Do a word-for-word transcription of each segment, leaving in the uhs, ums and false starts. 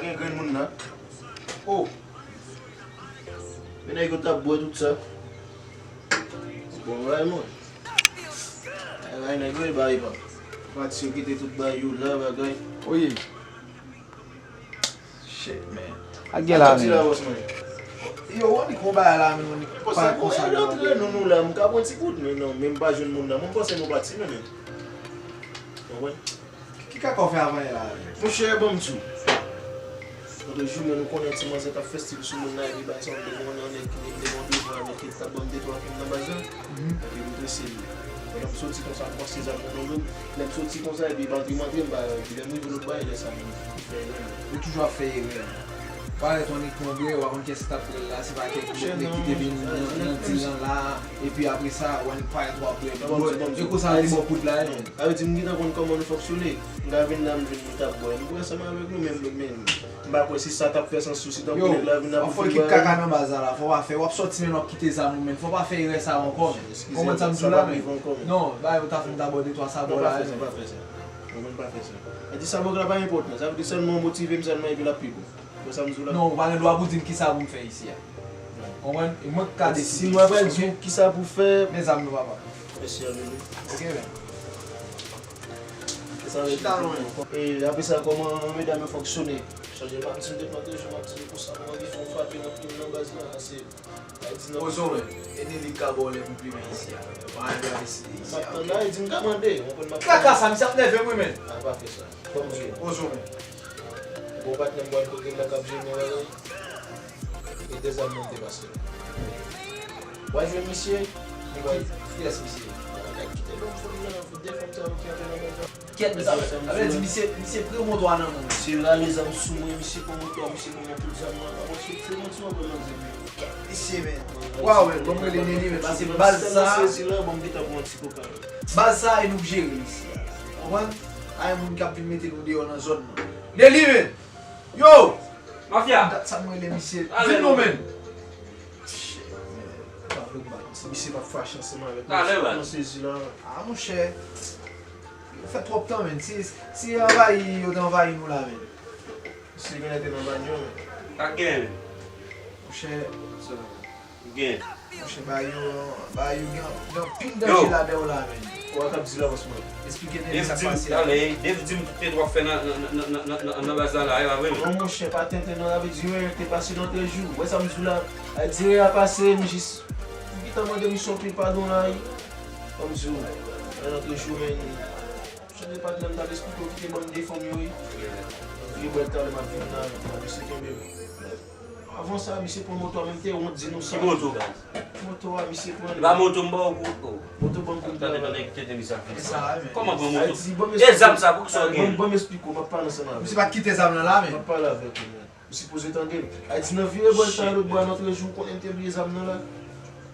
Gen grenn moun nan. Oh. Men nèg yo t ap bwè tout sa. Bon, bagay mwen. Bagay nèg yo, e bagay pa. Pati yo kite tout bagay yo la, bagay. Oye. Shit, man. A gen la, men. Yo, Ronik, yon bagay la, men, Ronik, pa konsa, non. Antre nou, nou la, m ka pran ti kout, men non, men m pa jwenn moun nan. Mwen panse nou pati, men, men. Konprann? Ki kaka w fè avan yè la, men? Monchè, ban m di w. Lòt jou, men nou konnen ti manzè t ap fè stil sou moun nan, epi bay sa, m te gen yon nèg ki te gen yon devwa, nèg ki t ap ban m de twa pil nan baz la. Epi m trese li. Pandan m soti konsa, m pase zam nan nan do m. Lè m soti konsa, epi m antre, m antre, m pa, epi lè m rive lòt bò, lè sa, m fè erè. Ou toujou ap fè erè. Parèt yon nèg kongrè, w pa konn kiyès ki t ap pran l la, se pa kèk lòt nèg ki te vin nan, nan dil lan la, epi apre sa, w annik parèt w ap bwè. E konsa, li ba w kout la, e. Sa vle di, m gentan konn kòman nou fonksyone. M ka vin la, m vin, nou t ap bwè. M bwè ansanm avèk nou, men, men, M pa kwè si sa t ap fè sans tou, si tankou nèg la vin ap ouvri bal. Yo, fò ekip kaka nan baz la, la, fò w pa fè, w ap sòti men w ap kite zam ou men, fò w pa fè erè sa ankò men. Konprann sa m di w la men? Non, bagay yo ta fè m ta ba w de twa sabò la. Non, pa fè sa, pa fè sa. Konprann, pa fè sa. E di sabò la pa enpòtan, sa vle di sèlman w motive m sèlman epi l ap pi bon. Konprann sa m di w la? Non, ou pa gen dwa pou di m kisa pou m fè isi a. Konprann? E mwen k ka deside. Si mwen apral di w kisa pou fè. Men zam nou papa. Mèsi anpil wi. Ok men. Chita lwen. E apre sa, kòman medam yo fonksyone? Chanje pa m di m te plante jou, m ap di nou konsa, m anvi fè yon frape nan plim nan baz la, se, Ayiti nan. Ozo men, e Nelly k ka ba w lè pou plimen isi a. Pa anvi isi a. M ap tann la, e di m ka mande, w konprann m ap tann. Kaka sa, misye ap nève m wi men. A, pa fè sa. Ban m jwe. Ozo men. Bon, patnè m pral kote l la k ap jwe men bagay. E de zam nan te pase. W a jwenn misye? Li bay. Kiyès misye? Nèg ki te ban m fòm nan, de fanm sa yo ki antre nan baz la. Kèt, sa vle, sa vle di misye, misye pran moto a nan men w. Misye rale zam sou mwen, misye pran moto a, misye pran tout zam nan. Apre se, se manti w ap pran nan zam yo. Kèt, misye men. Waw, men, ban m rele Nelly men, paske baz sa. Sezi la, ban m gentan pran ti koka. Baz sa, e nou k jere l isi a. Konprann? Pa gen moun k ap vin mete nou deyò nan zòn nan. Nelly men! Yo! Mafya! Dat sa m rele misye. Vin non men. Shit, man. Pa vle bat. Si misye pa fache ansanm avèk nou, talè, m sezi la. A, monchè. Yo fè twòp tan, men. Si, si anvayi, yo te anvayi nou la, men. Misye genlè te nan banyo, men. Pa gen. Monchè. Gen. Monchè, ba yo, ba yo gen, gen anpil danje ladan yo la, men. Ou a t ap di l avans mwen. Esplike Nelly sa k pase la. Dave di m tout tenten w ap fè nan, nan, nan baz la la, e pa vre, men. Non, monchè, pa tenten non, sa vle di erè te pase nan trèz jou. Ou wè sa m di w la? Sa vle di erè a pase, m jis, m gentan mande misye anpil padon la, wi. Ban m di w, nan trèz jou, men. Chanje patnè m t ap esplike w kite bann de fanm yo, wi. Li bwè talè m ap vin la, misye kenbe m. Avan sa, misye pran moto a, menm te wont di nou sa. Ki moto, baz? Moto a, misye pran li. E pa moto m ba w pou, oh. Moto ban m pou m travay. Tande, tande, tande, misye ap vin sa. Kòman pran moto? E zam sa, pou ki sa w gen? Ban m esplike w, m ap pale ansanm avè w. Misye pa t kite zam nan la, men. M ap pale avèk ou, men. Ou sipoze tande m. Ayiti nan vire bò l ta lòt bò a nan trèz jou, ou konnen m te bliye zam nan la.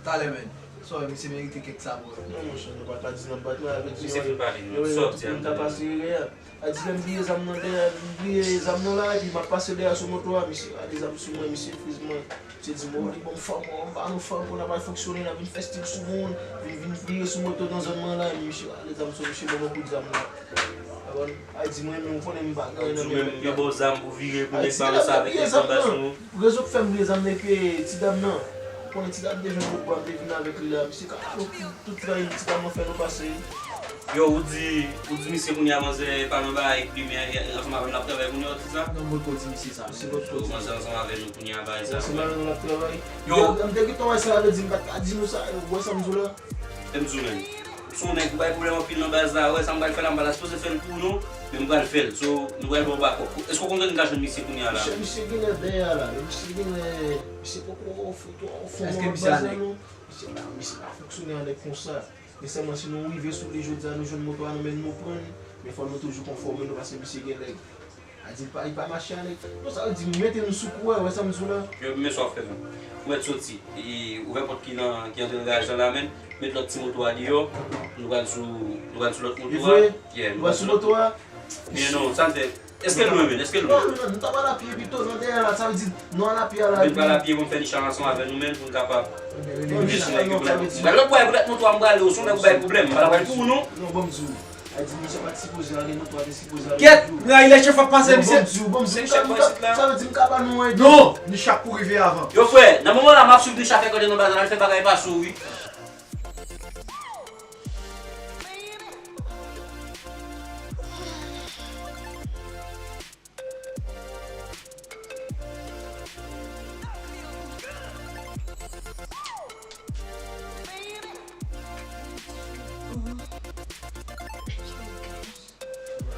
Talè, men. Sa w wè, misye merite kèk sabò. Non, monchè, nou pa ka di n ap bat la avèk misye. Misye fin pale, non. Sa w di a. Moun ta pase erè a. A di lè m bliye zam nan dèyè, m bliye zam nan la, epi m ap pase dèyè sou moto a, misye rale zam sou mwen, misye friz mwen. Misye di m, o, li ban m fanm, o, m ba nou fanm pou n ap al fonksyone, n ap vin fè stil sou moun, vin, vin bliye sou moto nan zòn mwen la, epi misye rale zam sou misye, ban mwen kout zam la. Konprann? A di mwen menm, ou konnen m pa gen anyen nan men mwen. Yo ba w zam pou vire, pou nèg pa wè sa avèk nèg anba sou ou. Rezon k fè m bliye zam nan epi ti dam nan. Ou konnen ti dam te jwenn kout bwa m te vin avèk li la. Misye ka alo tout, tout tray ti dam nan fè nou pase. Yo, ou di, ou di misye kounye a manzè pa nan bagay plimen ansanm avè m l ap travay kounye a, ou di sa? Non, mwen ko di misye sa. Misye potko di. Manzè ansanm avè nou kounye a bagay sa. Ansanm avè nou l ap travay. Yo. M te gentan wè sa, vle di m pa t ka di nou sa, ou wè sa m di w la? Fè m di w menm. Se yon nèg ou bay pwoblèm anpil nan baz la, ou wè sa m pral fè la, m pa ta sipoze fè l pou ou non, men m pral fè l. So, nou pral ba w bakòp. Èske w konn kote n ka jwenn misye kounye a la? Monchè, misye genlè dèyè a la, men misye genlè, misye poko fè twò fon nan baz la non. Misye pa, misye pa fonksyone a nèg konsa. Men sèlman si nou rive sou li jodi a, nou jwenn moto a, nou menm nou pran li, men fò nou toujou konfòme nou, paske misye genlè A di l pa, li pa mache a nèg. Non, sa vle di, mete nou sou kou, wè sa m di w la. Yo, men sa w ap fè menm. Ou mèt soti. E, ouvè pòt ki nan, ki antre nan garaj lan la menm. Met lòt ti moto a deyò. Nou pral sou, nou pral sou lòt moto a. E vre? Yeah, nou pral sou moto a? Men non, sa n fè. Èske l lwen menm? Èske l lwen? Non, non, nou t ap al apye pito nan dèyè la. Sa vle di, nou al apye a la. Nou pral apye pou n fè lichanj ansanm avè nou menm, pou n kapab. Lòt bò a, pou lòt moto a, m prale, ou se yon nèg ou bay pwoblèm. M pa ta pral pou ou non. Non, ban m di w. Misha pa t sipoze ale non, pa t sipoze ale. Kèt, m rayi lè chèf ap pase, misye. Bon, bon, bon, se chèf mwen isit la. Sa vle di m ka ba nou yon ide. Non, Misha pou rive avan. Yo, frè, nan moman la, m ap swiv Misha fè kote nan baz la, l fè bagay pa sou, wi.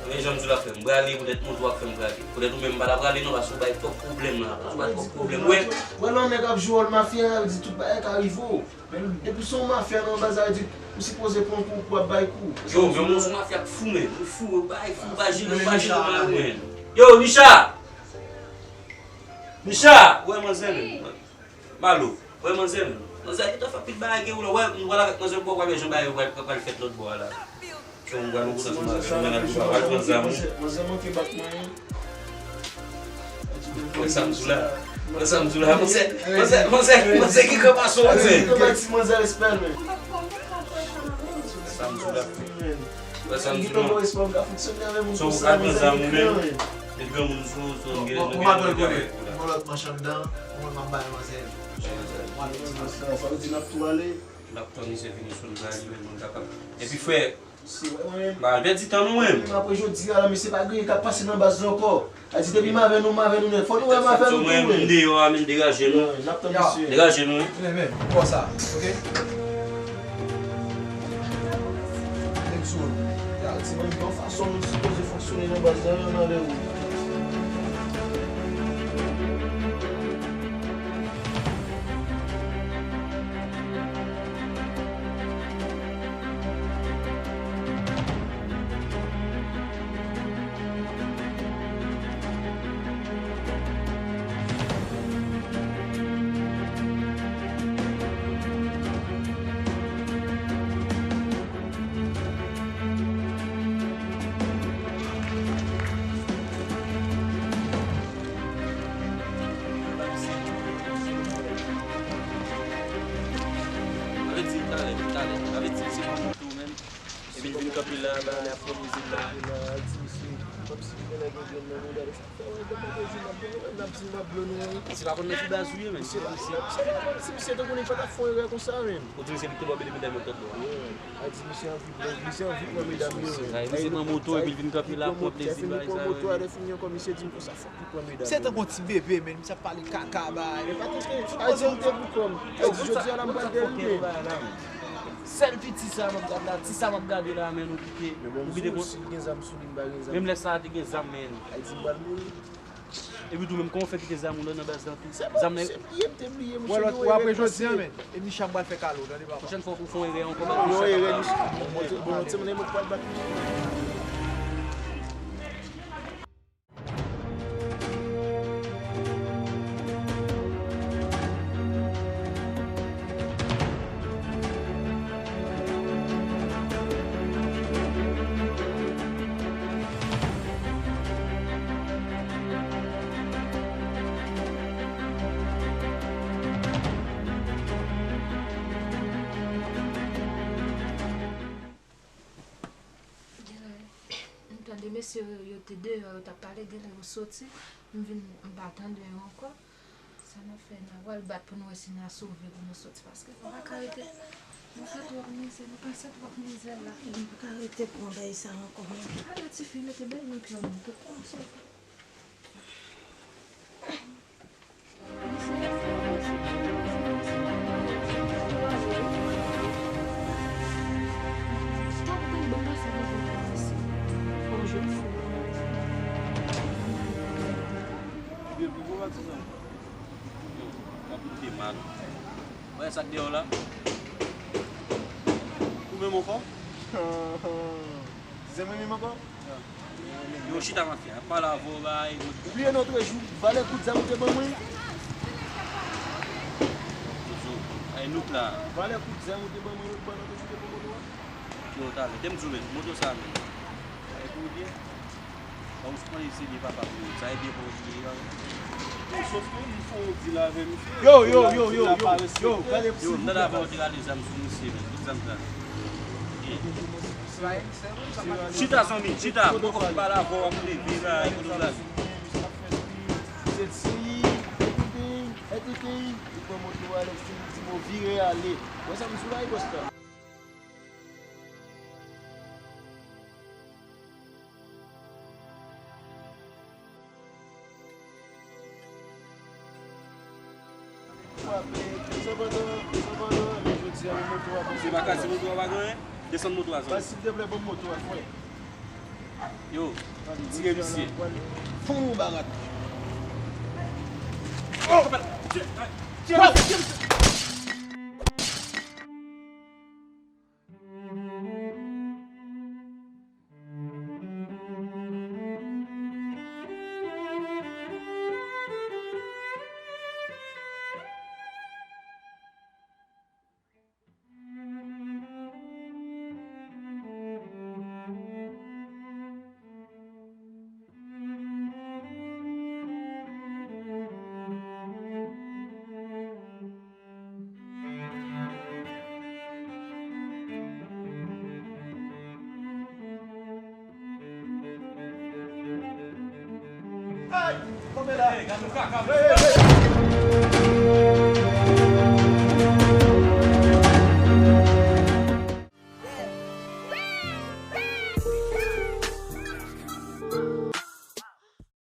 Men jan m di w la, frè m, m prale poutèt moutou ak fè m prale. Poutèt ou menm, m pa ta prale non, paske ou bay twòp pwoblèm la, ou bay twòp pwoblèm. Wè, wè lè yon nèg ap jwe wòl mafya, sa vle di tout bagay ka rive w. Depi se yon mafya nan baz la, di, ou sipoze pran kou pou ap bay kou. Yo, men ou se yon mafya k fou, men. Ou fou, ou bay fou, ou pa jere, ou pa jere bagay ou, men. Yo, Richard! Richard! Ou wè manzè, men. Malo, ou wè manzè, men. Manzè, gentan fè pil bagay gen ou la. Ou wè, nou pral avèk manzè bò, ou wè jan bagay yo pral, pral fèt lòt bò a la. Ke ou pral yon kote sou mwen, mwen al pran zam ou. Manzè manke bat mwen. Wè sa m di w la. Wè sa m di w la. Manzè, manzè, manzè, manzè ki gran paso, manzè. Manzè respè l, men. Wè sa m di w la. Wè sa m di w la. So, ou al pran zam ou menm. Met granmoun sou ou, sou ou, gen lòt machann dan, mwen m ap bay manzè. Sa vle di n ap tou ale. L ap tann misye vini sou l la, li menm, mwen kapab. Epi, frè, m pa al pèdi tan nou menm. Apre jodi a la, mesye, pa gen anyen k ap pase nan baz la ankò. A di, depi m avè nou, m avè nou nèt. Fò nou wè m avè nou tou, wi. Deyò a, men degaje nou. N ap tann misye. Degaje nou, wi. Men, men, ou wè sa, oke? Nèg sou. Ya, di mwen, yon fason nou sipoze fonksyone nan baz la, yon anlè ou. Sa vle di, talè, talè. Sa vle di, se pa moto menm. Epi l vin kanpe la, la, la, fè mizik la. Kòmsi gen nèg yo jwenn nan nou, gade sa. Fè wè, gade mizik la, n ap di m ap blo nou, wi. Misye pa konn nan ki baz ou ye, menm. Misye pa, si, si, si misye te konnen, li pa t ap fè yon erè konsa, menm. Ou di misye vin tou bò, depi dèyè moto bò. A di misye anvi, misye anvi pran medam yo. Sa, misye pran moto epi l vin kanpe la, pran plezi bagay sa yo. Lè fini ankò, misye di m konsa, fòk li pran medam yo. Se tankou yon ti bebe, men misye ap pale kaka, bay. E pa te, a di m te pou kòm. E di jodi a la, m pral dèyè li, men. Sèl piti sa m ap gade la, ti sa m ap gade la, men nou kite, nou kite. Menm lè sa a te gen zam, men. A di m pral mouri. Epi tou menm, kòman w fè kite zam ou nan, nan baz la tou? Zam nan. Se bliye, m te bliye, mwen. Wè lòt, w apre jodi a, men. E Micha m pral fè kale w, tande papa. Pwochèn fwa ou fè yon erè ankò, bat Micha. Yon erè, Micha. Bon, bon, ti moun, mwen pral bat Micha. Genlè, m tande mesye yo, yo te deyò, yo t ap pale, genlè yo soti, m vin, m pa tande yo ankò. Sa n ap fè, n a pral bat pou n wè si n a sove pou nou soti, paske nou pa ka rete, nou fè twòp mizè, nou pase twòp mizè la. Nou pa ka rete pran bay sa ankò, non. Ale, tifi, mete bay nou pye nou, tout moun soti. Yo, m ap moute mal. Wè sa k deyò la? Ou menm ankò? Zen mwen menm ankò? Yo, chita mafya, ap pale avè w, bay. Ou bliye nan trè jou, valè kout zam ou te ban mwen? Zozo, ay, nouk la. Valè kout zam ou te ban mwen, ou te ban nan trè jou te ban mwen, non? Yo, talè, te m di w menm, moto sa menm. Ay, pou w byen? Bon, ou se konn se byen papa pou yo. Sa e byen pou yo di yo. Sof ke li fè yon dil avè misye. Yo, yo, yo, yo, yo, yo, gade. Yo, m tande avan yo te rale zam sou misye, men. Tout zam sa. Byen. Chita, zanmi, chita. Mwen poko fin pale avè w, w ap leve la, ekonomi lavi. Zedsi, everything, everything. Li pran moto a, lè fini, di mo vire ale. Wè sa m sou la, e bòs la. Se pa ka di moto a pa gen anyen. Desann moto a, zanmi. Silteplè, ban m moto a, frè. Yo, tire misye. Fon yon barat. Oh! Tire misye, tire misye. Hey! Kanpe la! Hey, gade yon kaka, mesye!